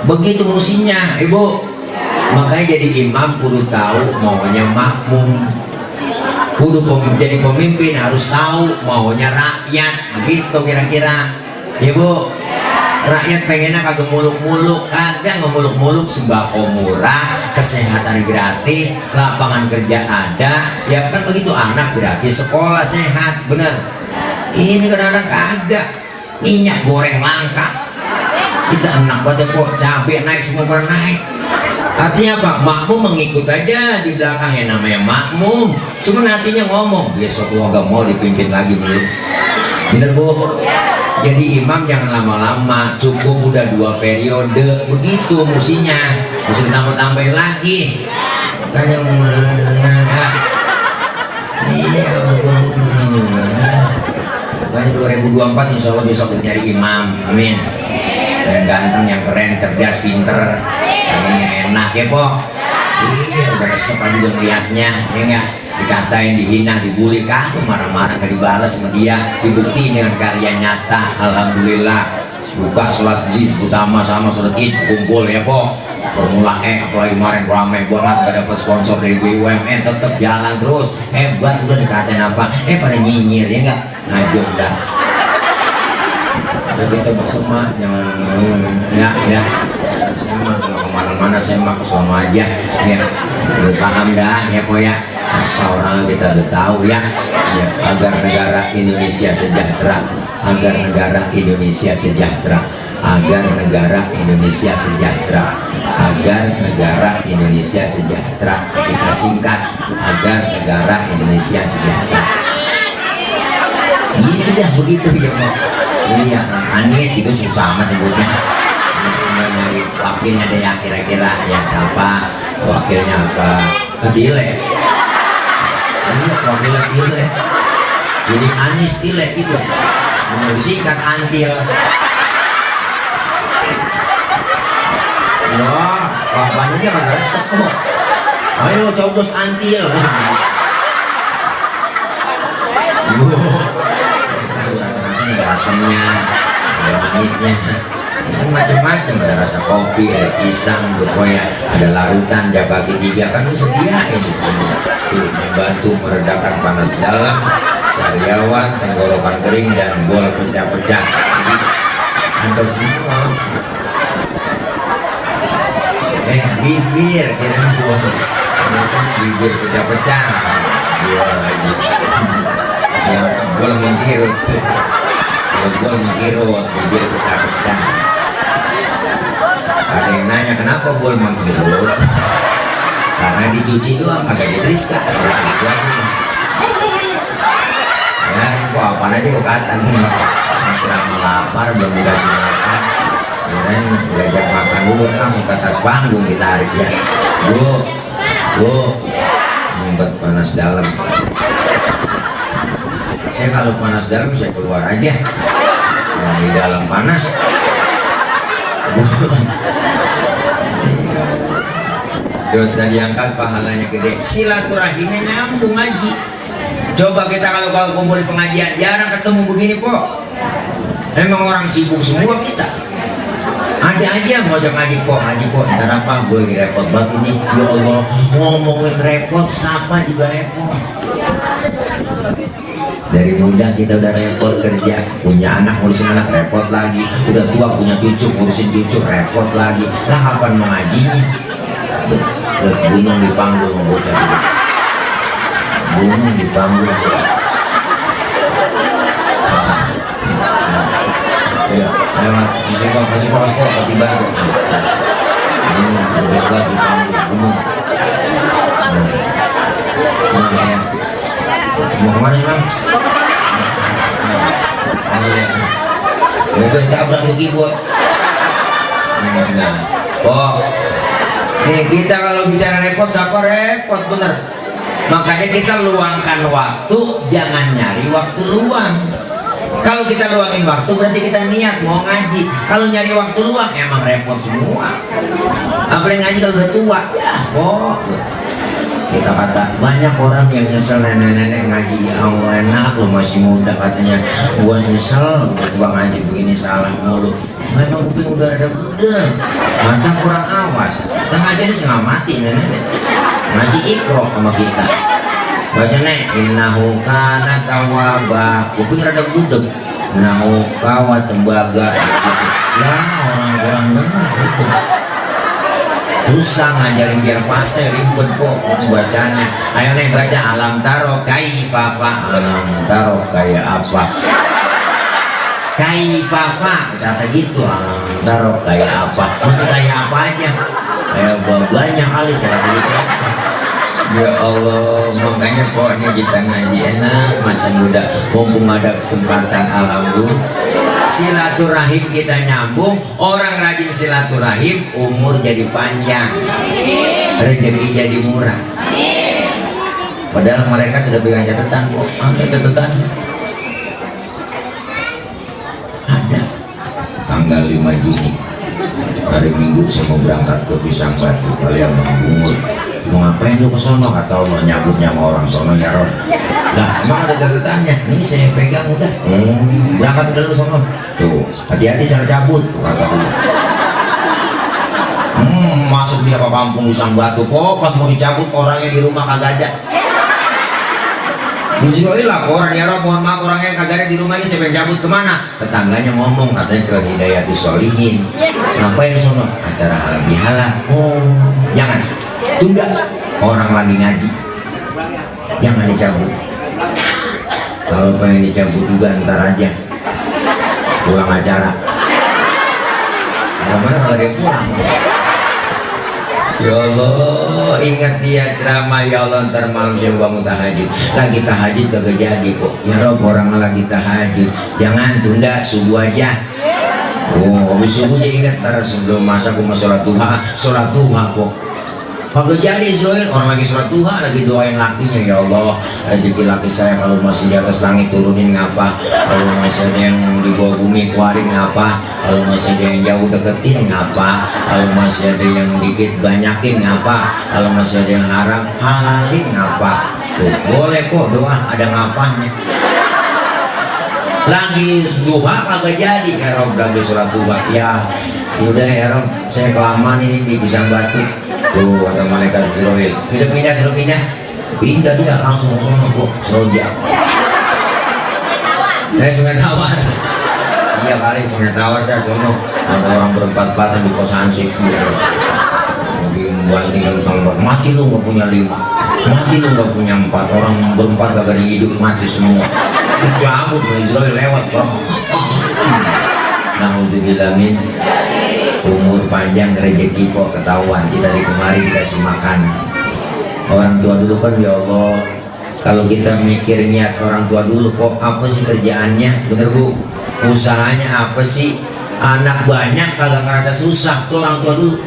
begitu musinya, ibu. Makanya jadi imam kudu tahu maunya makmum, kudu jadi pemimpin harus tahu maunya rakyat, begitu kira-kira. Ya bu, rakyat pengennya kagak muluk-muluk, kagak ngemuluk-muluk, sembako murah, kesehatan gratis, lapangan kerja ada, ya kan begitu, anak gratis, sekolah sehat, bener. Ini kadang-kadang kagak, minyak goreng langka, kita enak banget kok, cabai naik, semua pada naik. Artinya apa? Makmum mengikut aja di belakang, yang namanya makmum. Cuma nantinya ngomong, besok gua gak mau dipimpin lagi dulu. Bener bu? Jadi imam jangan lama-lama, cukup udah 2 periode, begitu musinya. Mesti ditambah-tambahin lagi. Tanya mana? Iya, Tanya 2024 insya Allah besok kita nyari imam, amin. Yang ganteng, yang keren, cerdas, pinter, namanya enak ya po. Iya, udah resep aja dong liatnya, ya enggak? Dikatain, dihina, dibully, kamu marah-marah gak dibalas sama dia, dibuktiin dengan karya nyata. Alhamdulillah, buka sholat zid sama sholat id, kumpul ya po. Formula E apalagi kemarin ramai banget, gak dapet sponsor dari BUMN, tetap jalan terus, hebat. Udah dikatain apa, pada nyinyir ya enggak, ngajuk dah. Udah kita bersama, jangan ya saya mah kalau kemana-mana saya mah kesana aja ya, udah paham dah ya po ya. Apa orang kita udah tahu ya, agar negara Indonesia sejahtera, agar negara Indonesia sejahtera, agar negara Indonesia sejahtera, agar negara Indonesia sejahtera. Kita singkat, agar negara Indonesia sejahtera. Iya dah begitu ya Pak. Iya, Anies itu susah amat nyebutnya. Dari wakilnya ada yang kira-kira yang siapa, wakilnya ke Tile. Wakilnya Tile. Jadi Anies Tile itu. Disingkat Antil. Wah, kapannya pada resep kok. Ayo coblos Antil. asamnya, ada manisnya, kan macam-macam, ada rasa kopi, ada pisang, pokoknya ada larutan, jabagi 3 kan disediain di sini. Tuh, membantu meredakan panas dalam, sariawan, tenggorokan kering dan bol pecah-pecah. Jadi ada semua. Bibir kirain bol, bibir pecah-pecah. Bol lagi. Ya, bol mengkirut. Bol mengkirut, bibir pecah-pecah. Ada yang nanya kenapa bol mengkirut? Karena dicuci doang, agak diteriska. Ya, kok apa aja kok kata nih? Ceramah lapar belum dikasih makan. Kirain belajar makan dulu, langsung ke atas panggung ditarik ya. Bu, nyumbet panas dalam. Saya kalau panas dalam saya keluar aja. Yang di dalam panas. Dosa diangkat, pahalanya gede. Silaturahimnya nyambung ngaji. Coba kita kalau kumpul di pengajian jarang ketemu begini po. Memang orang sibuk semua kita. Ada aja mau ajak ngaji po, ntar apa gue lagi repot banget ini. Ya Allah, ngomongin repot, siapa juga repot. Dari muda kita udah repot kerja, punya anak ngurusin anak repot lagi, udah tua punya cucu ngurusin cucu repot lagi. Lah kapan mengajinya? Gunung dipanggul bocah dulu. Gunung dipanggul. Ya, lewat kasih kok tiba kok. Gunung udah dipanggul gunung. Ya. Mau kemana emang? Mereka ditabrak itu keyboard. Oh, nih kita kalau bicara repot, siapa repot bener? Makanya kita luangkan waktu, jangan nyari waktu luang. Kalau kita luangin waktu berarti kita niat mau ngaji. Kalau nyari waktu luang emang repot semua. Apalagi ngaji kalau udah tua, ya kok. Kita kata banyak orang yang nyesel nenek-nenek ngaji, ya Allah enak lu masih muda katanya. Gua nyesel gua ngaji begini salah mulu. Memang kuping udah ada budek, mata kurang awas. Tengah aja ini setengah mati nenek. Ngaji ikro sama kita. Baca nek innahu kana tawwaba. Kuping rada budek. Innahu kawa tembaga gitu. Ya orang-orang dengar gitu. Susah ngajarin biar fase, ribet kok bacanya. Ayo nih baca alam taro kaifafa. Alam taro kayak apa? Kaifafa kata gitu. Alam taro kayak apa? Masih kayak apa aja? Kayak banyak kali saya gitu. Ya Allah, makanya pokoknya kita ngaji enak masa muda, mumpung ada kesempatan. Alhamdulillah silaturahim kita nyambung, orang rajin silaturahim umur jadi panjang, rezeki jadi murah. Padahal mereka sudah bilang catatan kok, ada catatan ada tanggal 5 Juni hari Minggu saya mau berangkat ke Pisang Batu kalian Bang Bungur. Mau ngapain lu ke sono? Kata Allah nyabutnya sama orang sono ya Rob. Lah emang ada catatannya, ini saya pegang udah. Berangkat udah lu sono. Tuh hati-hati salah cabut kata Allah. Masuk dia ke kampung Pisang Batu kok pas mau dicabut orangnya di rumah kagak ada. Bismillah lah orang ya Rob, mohon maaf orangnya kagak ada di rumah ini, saya cabut kemana? Tetangganya ngomong katanya ke Hidayatus Sholihin. Ngapain sono? Acara halal bihalal. Oh jangan tunda, orang lagi ngaji jangan dicabut. Kalau pengen dicabut juga ntar aja pulang acara. Mana kalau dia pulang? Ya Allah, ingat dia ceramah ya Allah ntar malam saya bangun tahajud. Lagi tahajud kagak jadi kok. Ya Rob orang lagi tahajud, jangan tunda subuh aja. Oh habis subuh jadi ingat ntar sebelum masa aku mau sholat duha kok. Kagak jadi Zoel, orang lagi sholat duha lagi doain lakinya, ya Allah rezeki laki saya kalau masih di atas langit turunin ngapa, kalau masih ada yang di bawah bumi keluarin ngapa, kalau masih ada yang jauh deketin ngapa, kalau masih ada yang dikit banyakin ngapa, kalau masih ada yang haram halalin ngapa. Tuh boleh kok doa ada ngapanya. lagi duha kagak jadi. Rob lagi sholat duha, ya udah ya Rob, saya kelamaan ini di Pisang Batu. Tuh kata malaikat Israel, sudah pindah dia langsung kok seroja. Sungai Tawar. Iya kali Sungai Tawar dah sono. Ada orang berempat-empatan di kosan sih. Lagi membanting tentang mati lu nggak punya 5, mati lu nggak punya 4, orang berempat gak ada yang hidup mati semua. Dicabut Israel lewat bro. Nauzubillah min. Umur panjang rezeki kok ketahuan, kita di kemari dikasih makan. Orang tua dulu kan ya Allah, kalau kita mikir niat orang tua dulu kok apa sih kerjaannya, bener Bu, usahanya apa sih, anak banyak kagak ngerasa susah. Tuh orang tua dulu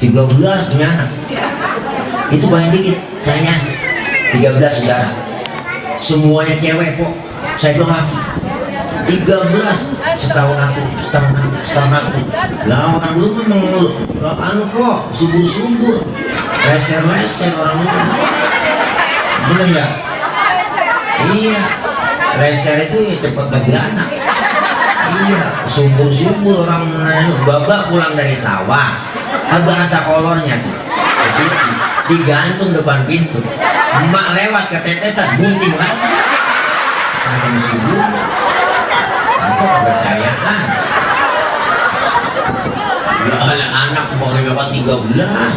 13 punya anak, itu paling dikit. Saya 13 saudara, semuanya cewek kok, saya bilang laki 13, setahun aku lah. Orang dulu memang anu kok subur leser orang dulu, bener ya? Iya, leser itu ya cepet beranak. Iya, subur orang babak pulang dari sawah, bahasa kolornya tuh cuci digantung depan pintu, emak lewat ketetesan bunting lah, saking suburnya. Apa kepercayaan? Ya anak bawa bapak 13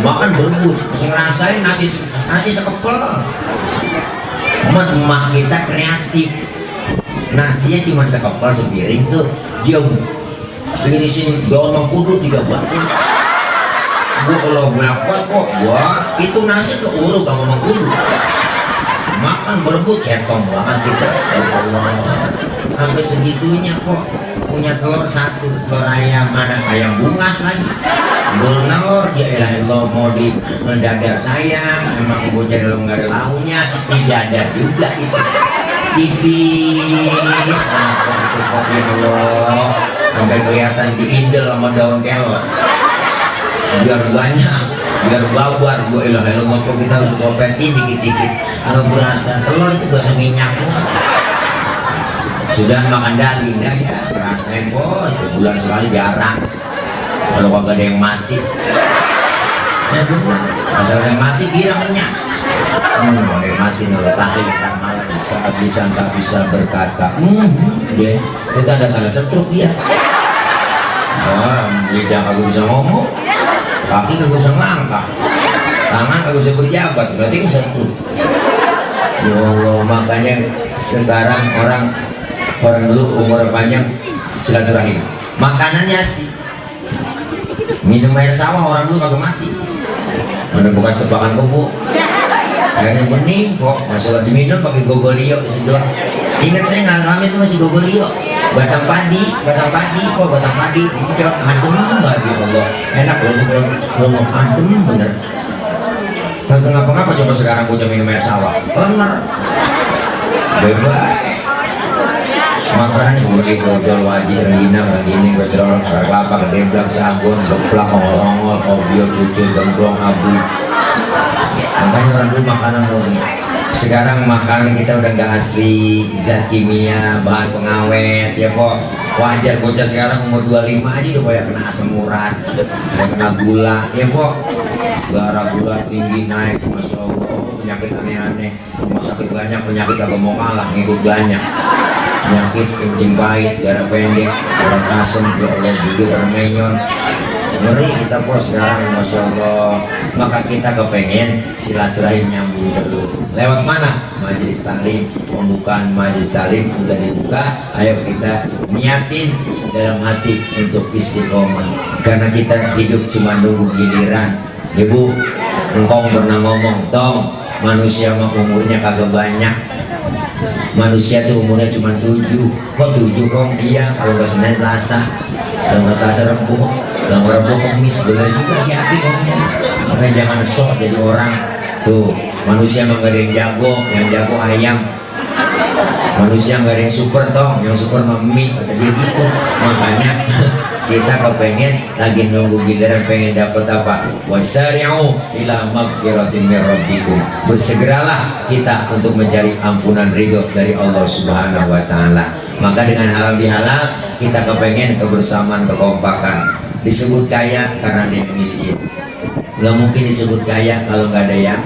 makan berebut, masih ngerasain nasi sekepel. Emak kita kreatif, nasinya cuma sekepel sepiring tuh, dia ini sini daun mengkudu 3 batu. Gua kalau berapa kok gua itu nasi keuruk sama mengkudu, makan berebut cetong banget kita. Sampai segitunya kok punya telur 1, telur ayam, ada ayam bungas lagi, telur ya elah Allah, mau di dadar sayang, emang bocah lo nggak ada launya, di dadar juga itu tipis banget itu kopi Allah, sampai kelihatan diindel sama daun kelor biar banyak, biar babar. Gue elah Allah, mau kita harus kopetin dikit-dikit nggak berasa, telur itu berasa minyak banget. Sudah makan daging dah ya, rasain bos, sebulan sekali jarang. Kalau kagak ada yang mati, ya benar. Masalah yang mati kira kenyang. Ada yang mati nolok tahlil dan malah saat bisa nggak bisa berkata, deh, kita ada tanda setruk ya. Lidah kagak bisa ngomong, kaki kagak bisa ngelangkah, tangan kagak bisa berjabat, berarti kan setruk. Ya Allah, makanya sekarang orang dulu umur panjang silaturahim, makanannya asli, minum air sawah orang dulu kagak mati, mana bekas tebakan kebo, airnya bening kok, masalah diminum pakai gogolio disedot. Ingat saya ngalamin itu masih gogolio, batang padi dincok, adem banget ya Allah, enak loh, adem bener. Kagak ngapa-ngapa, coba sekarang gue minum air sawah, bener, bebas. Makanan gurih, dodol, wajib, rengginang, gini, gocerol, kelapa, kedeblak, sagon, geplak, ongol-ongol, obio, cucul, gemplong, abu. Makanya orang dulu makanan murni. Sekarang makanan kita udah gak asli, zat kimia, bahan pengawet, ya kok. Wajar bocah sekarang umur 25 aja udah banyak kena asam urat, udah kena gula, ya kok. Darah gula tinggi naik, masya Allah, penyakit aneh-aneh, rumah sakit banyak, penyakit agak mau kalah, ngikut banyak. Penyakit kencing pahit, darah pendek, darah asam, ya Allah, bibir menyon. Ngeri kita kok sekarang, masya Allah. Maka kita kepengen silaturahim nyambung terus. Lewat mana? Majelis taklim, pembukaan majelis taklim udah dibuka. Ayo kita niatin dalam hati untuk istiqomah. Karena kita hidup cuma nunggu giliran. Ibu, engkau pernah ngomong, Tong, manusia mah umurnya kagak banyak. Manusia tuh umurnya cuma 7. Kok 7 kong? Iya, kalau nggak Senin Selasa, kalau nggak Selasa Rabu, kalau nggak Rabu Kamis, bener juga hati ngomong. Makanya jangan sok jadi orang. Tuh, manusia mah nggak ada yang jago ayam. Manusia nggak ada yang super, Tong, yang super mah mie, kata dia gitu. Makanya kita kepengen lagi nunggu giliran pengen dapat apa? Wasari'u ila magfiratin min rabbikum. Bersegeralah kita untuk mencari ampunan ridho dari Allah Subhanahu wa taala. Maka dengan halal bihalal kita kepengen kebersamaan, kekompakan. Disebut kaya karena dia miskin. Nggak mungkin disebut kaya kalau nggak ada yang,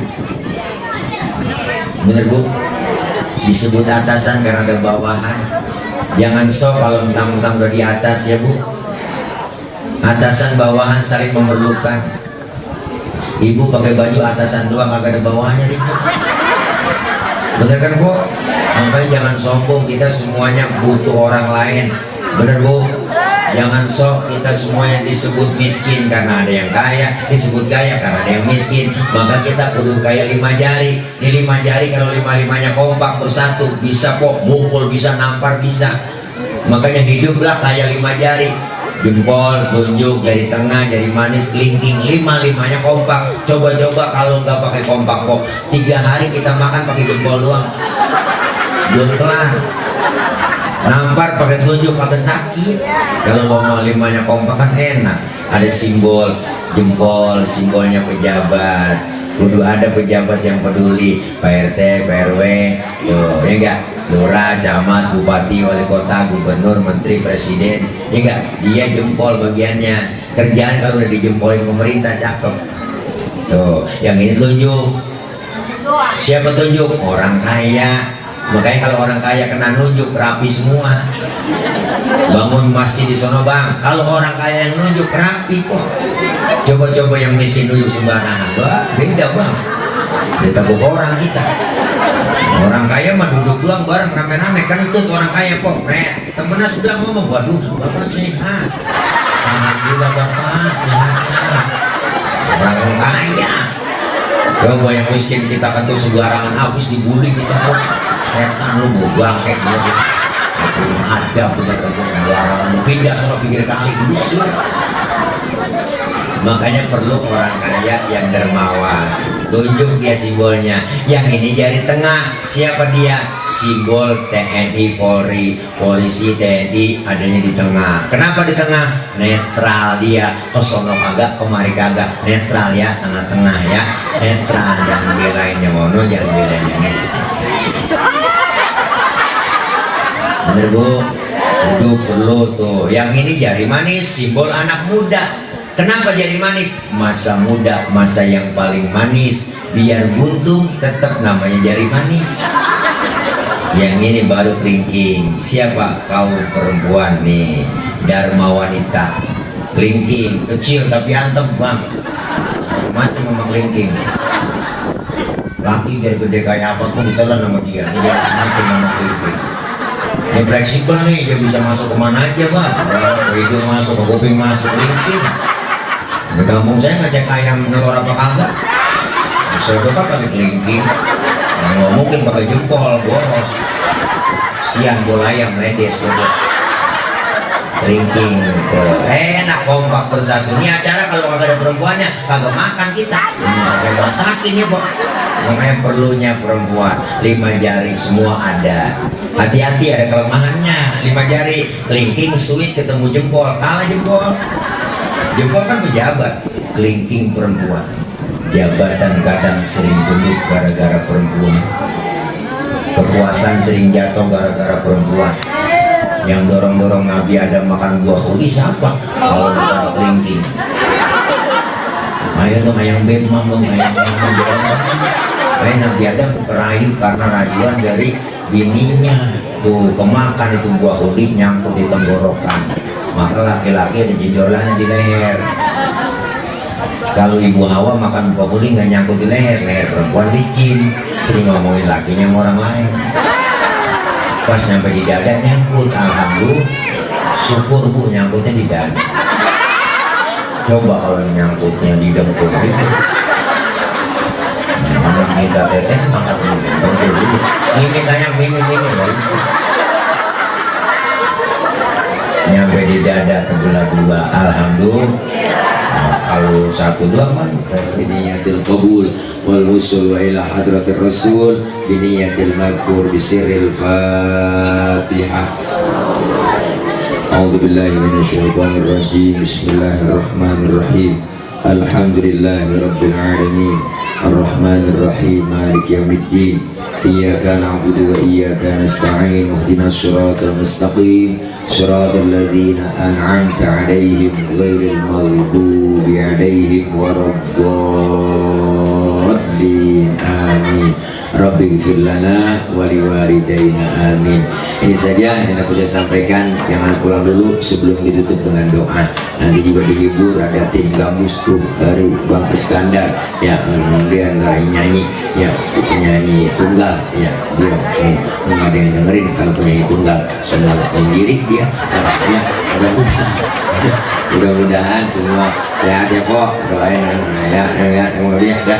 bener Bu? Disebut atasan karena ada bawahan. Jangan sok kalau mentang-mentang udah di atas ya Bu. Atasan bawahan saling memerlukan. Ibu pakai baju atasan doang agak ada bawahannya nih. Bener kan Bu? Makanya jangan sombong, kita semuanya butuh orang lain. Bener Bu? Jangan sok kita semuanya disebut miskin karena ada yang kaya, disebut kaya karena ada yang miskin. Maka kita perlu kaya 5 jari. Ini 5 jari kalau 5-5-nya kompak bersatu, bisa kok mukul, bisa nampar, bisa. Makanya hiduplah kaya 5 jari. Jempol, tunjuk, jari tengah, jari manis, kelingking, 5-5-nya kompak. Coba-coba kalau nggak pakai kompak kok 3 hari kita makan pakai jempol doang, belum kelar. Nampar pakai telunjuk pakai sakit. Kalau mau 5-nya kompak kan enak. Ada simbol jempol, simbolnya pejabat. Kudu ada pejabat yang peduli, Pak RT, Pak RW, tuh, ya enggak? Lurah, camat, bupati, wali kota, gubernur, menteri, presiden, ya enggak? Dia jempol bagiannya. Kerjaan kalau udah dijempolin pemerintah cakep. Tuh, yang ini tunjuk. Siapa tunjuk? Orang kaya. Makanya kalau orang kaya kena nunjuk rapi semua. Bangun masjid di sono Bang, kalau orang kaya yang nunjuk rapi kok. Coba-coba yang miskin nunjuk sembarangan, wah beda Bang. Diteguk orang kita. Orang kaya mah duduk doang bareng rame-rame, kan itu orang kaya kok. Temennya sebelah ngomong, waduh Bapak sehat. Alhamdulillah Bapak sehat. Orang kaya. Coba yang miskin kita kan tuh sembarangan habis dibully kita kok. Setan lu mau bangkek gitu. Ada punya kerja sembarangan, lu pindah sama pinggir kali diusir. Makanya perlu orang kaya yang dermawan. Tunjuk dia simbolnya. Yang ini jari tengah. Siapa dia? Simbol TNI Polri. Polisi TNI adanya di tengah. Kenapa di tengah? Netral dia. Kesono kagak, kemari kagak. Netral ya, tengah-tengah ya. Netral, jangan belain yang ono, jangan belain yang ini. Bener Bu? Duduk perlu tuh. Yang ini jari manis, simbol anak muda. Kenapa jari manis? Masa muda, masa yang paling manis. Biar buntung tetap namanya jari manis. Yang ini baru kelingking. Siapa? Kaum perempuan nih, Dharma wanita. Kelingking kecil tapi antep Bang. Macam sama kelingking. Laki biar gede kayak apapun ditelan sama dia. Ini jangan semacam sama kelingking. Ini fleksibel nih, dia bisa masuk kemana aja Bang. Ke hidung masuk, ke kuping masuk, kelingking. Di kampung saya ngecek ayam telur apa kagak. Sodok kan pakai kelingking. Nggak mungkin pakai jempol, boros. Siang bola ayam ledes sodok. Kelingking tuh. Enak kompak bersatu. Ini acara kalau kagak ada perempuannya kagak makan kita. Pakai masakin ya Pak. Makanya perlunya perempuan. 5 jari semua ada. Hati-hati ada kelemahannya. 5 jari kelingking sweet ketemu jempol, kalah jempol. Jempol kan pejabat, kelingking perempuan. Jabatan kadang sering gendut gara-gara perempuan. Kekuasaan sering jatuh gara-gara perempuan. Yang dorong-dorong Nabi Adam makan buah huri siapa? Kalau bukan kelingking. Ayo dong ayam bemang dong, ayam bemang. Kayak Nabi Adam kerayu karena rayuan dari bininya. Tuh kemakan itu buah huri nyangkut di tenggorokan. Maka laki-laki ada jenjolannya di leher. Kalau ibu Hawa makan buah huri nggak nyangkut di leher, leher perempuan licin. Sering ngomongin lakinya sama orang lain. Pas nyampe di dada nyangkut, alhamdulillah. Syukur Bu nyangkutnya di dada. Coba kalau nyangkutnya di dengkul gitu. Anak minta teteh makan dengkul dulu. Mimin tanya mimin lagi. Nyampe di dada terbelah 2, alhamdulillah. Nah, kalau 1 2 man biniyatil qabul wal wusul wa ila hadratir rasul biniyatil madkur bisiril fatihah. A'udzu billahi minasyaitonir rajim. Bismillahirrahmanirrahim. Alhamdulillahirabbil alamin. Arrahmanir rahim. Maliki yaumiddin. Iyyaka na'budu wa iyyaka nasta'in. Ihdinas siratal mustaqim. Siratal ladzina an'amta 'alaihim ghairil maghdubi 'alaihim waladdallin. Amin. Rabbi ighfir lana wa liwalidayna amin. Ini saja yang aku saya sampaikan. Jangan pulang dulu sebelum ditutup dengan doa. Nanti juga dihibur ada tim Gambus tuh dari Bang Iskandar ya, kemudian dari nyanyi ya, penyanyi tunggal ya, dia nggak ada yang dengerin kalau penyanyi tunggal, semua sendiri dia ya, mudah-mudahan semua sehat ya kok, doain ya kemudian dah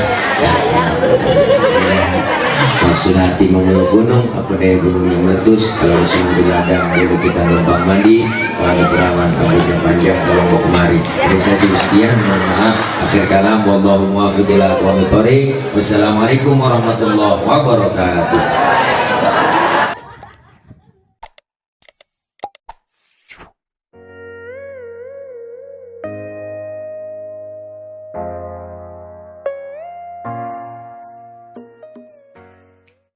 maksud hati memeluk gunung, apa daya gunungnya meletus. Kalau di sumur di ladang boleh kita numpang mandi, kalau ada perawan rambutnya panjang tolong bawa kemari. Ini saya cukup sekian, mohon maaf. Akhir kalam, wallahu muwaffiq ila aqwamit thoriq. Wassalamualaikum warahmatullahi wabarakatuh.